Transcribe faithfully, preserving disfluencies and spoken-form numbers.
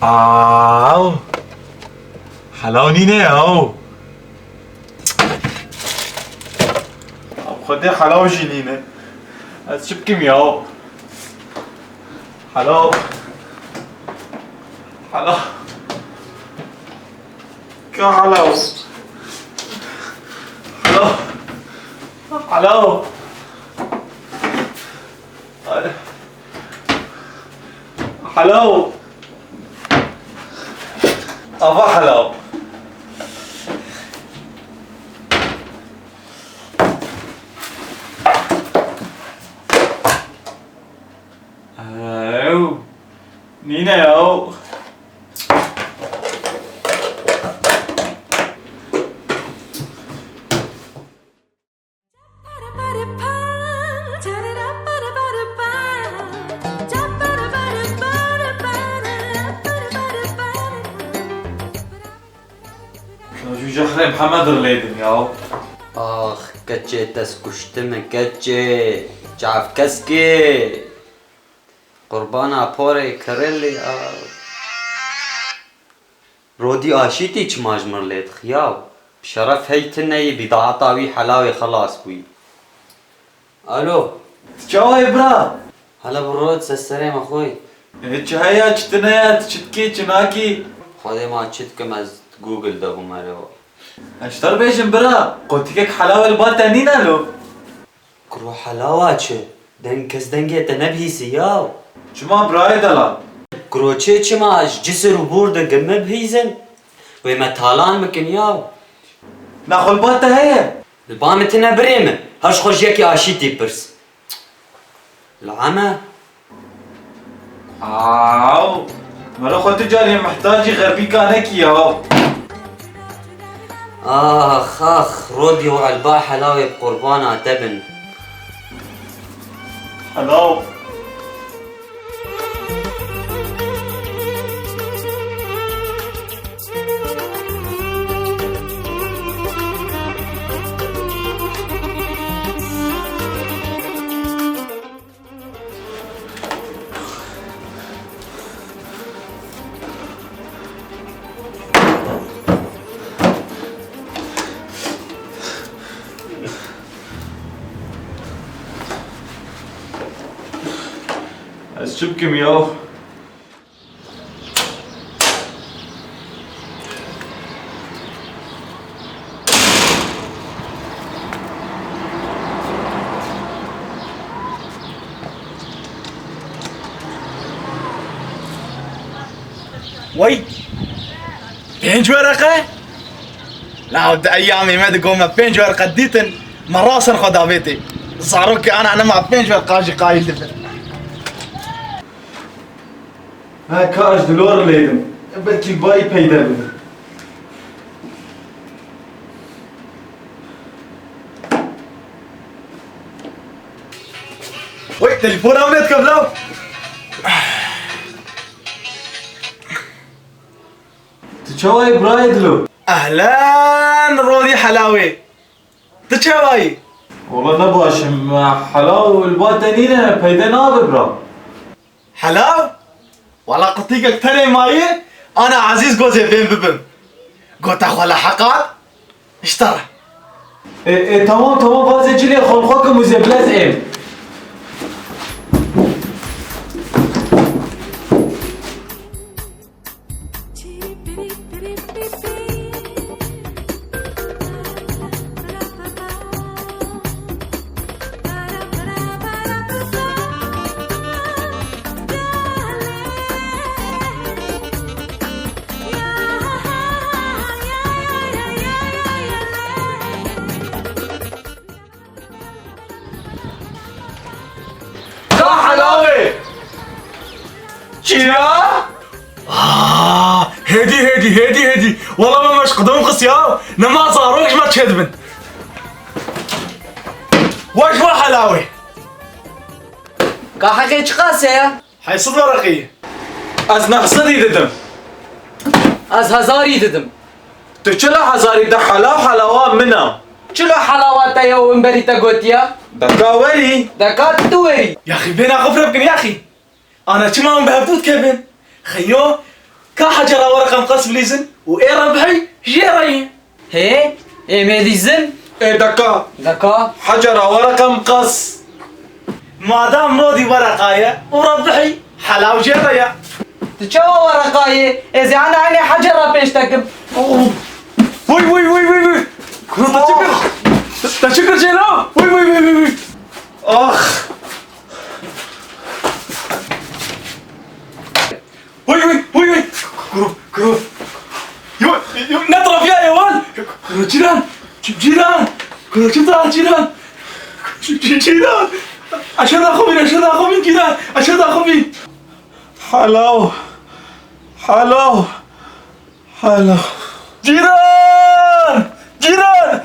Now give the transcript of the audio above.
Aw! Helaw nîne yaw! Xwedê helaw jî nîne. Ez çi bikim yaw? Helaw! Helaw! Ka helaw! Helaw! Helaw! Helaw! Ava helaw! Ew! Nîne yaw! Şuna şu cehrê Mihemed rilêdin ya. Ax, keçê te kuştime keçê. Çavkeskê. Qurbana porê kirelê a. Rodî aşîtî çima ji mir lê dixi yaw? Bi şeref hey tune yî, bîdaeta wî helawê xilas bûyî. Alo. Tu çawa yî bira? Hele bi rod ser serê me xwe yî. E, çi heye, çi tune ye, tu çi dikî, çi nakî? Xwedê ma çi dikim, ez Google de bûme rê wa. Ez ji te re bêjim bira, qotikek helawê li ba te nîne lo? Kuro helawa çi? Deng kes dengê te nebihîsî yaw. Çima birayê delal? Kuro çi çima ji cisir û bûr de gim me bihîzin? Wê me talan bikin yaw. Nexwe li ba te heye? Li ba min tine birê min. Her ji xwe ji yekî aşîtî pirs. Li eme. Aw! Mero xwe tu carî mihtacî xerbîka nekî ya. Ax, ax, Rodî û Elba helawê bi qurbana te bin. Helaw. Ez çi bikim ya? Wey! Pênc wereqe? Law di eyamê me digot me pênc wereqe dîtin, me rasen xwe davêtê. Zarokê ana nema pênc wereqa jî qayîl dibin. He, ka ez dilor lêdim. Belkî bayî peyde bibim. Oy, telefona min dikevla. Tu çawa yî birayê dilo? Ehlen, Rodî helawê. Tu çawa yî? Wala ne baş im. Helaw li ba te nîne, peyde nabe bira. Helaw? Wala qutîkek tenê maye, ana Ezîz gozê vên bibim. Gota xwe li heqat, ji te re. Ê, ê, tamam, tamam, vazê cilê xwe, xwe kim û zê bilez êm. Ka helawê! Çiya? Aa, hêdî, hêdî, hêdî, hêdî. Wala me meş qidon xist ya. Nema zarok ji me çêdibin. Weş we helawê. Ka heqê çiqas e ya? Heysid wereqî. Ez nehsidî didim. Ez hezarî didim. Tu çila hezarî de helaw helawa min a. Çilo helawa te ya wimberî te gotiya? Deka werî. Deka tu werî. Yaxî bêna xwe fireh bikin yaxî. Ana çima hûn bi hevdû dikevin? Xeyo, Ka Hecera Wereqa Miqas bilîzin û ê Rebhî jê re ye. Hê, ê me lîzin. Ê deka. Deka. Hecera Wereqa Miqas. Madam Rodî Wereqa ye û Rebhî hela û jê re ye. Tu çawa Wereqa yê? Ez ê ana eynê Hecera pêş te kim. Vûy, vûy, vûy, vûy, vûy. Kuro, te çi kir? Te çi kir jê re? Vûy, vûy, vûy, vûy, vûy. Ax. Vûy, vûy, vûy, vûy. Kuro, kuro. Yo, yo, ne tarafî ye wan? Kuro, cîran. Cîran. Kuro, çi taraf cîran? Cî-, cî-, cîran. Aşağıda xwe bîn, aşağıda xwe bîn cîran. Aşağıda xwe bîn. Hello. Hello. Hello. Cîran! Cîran!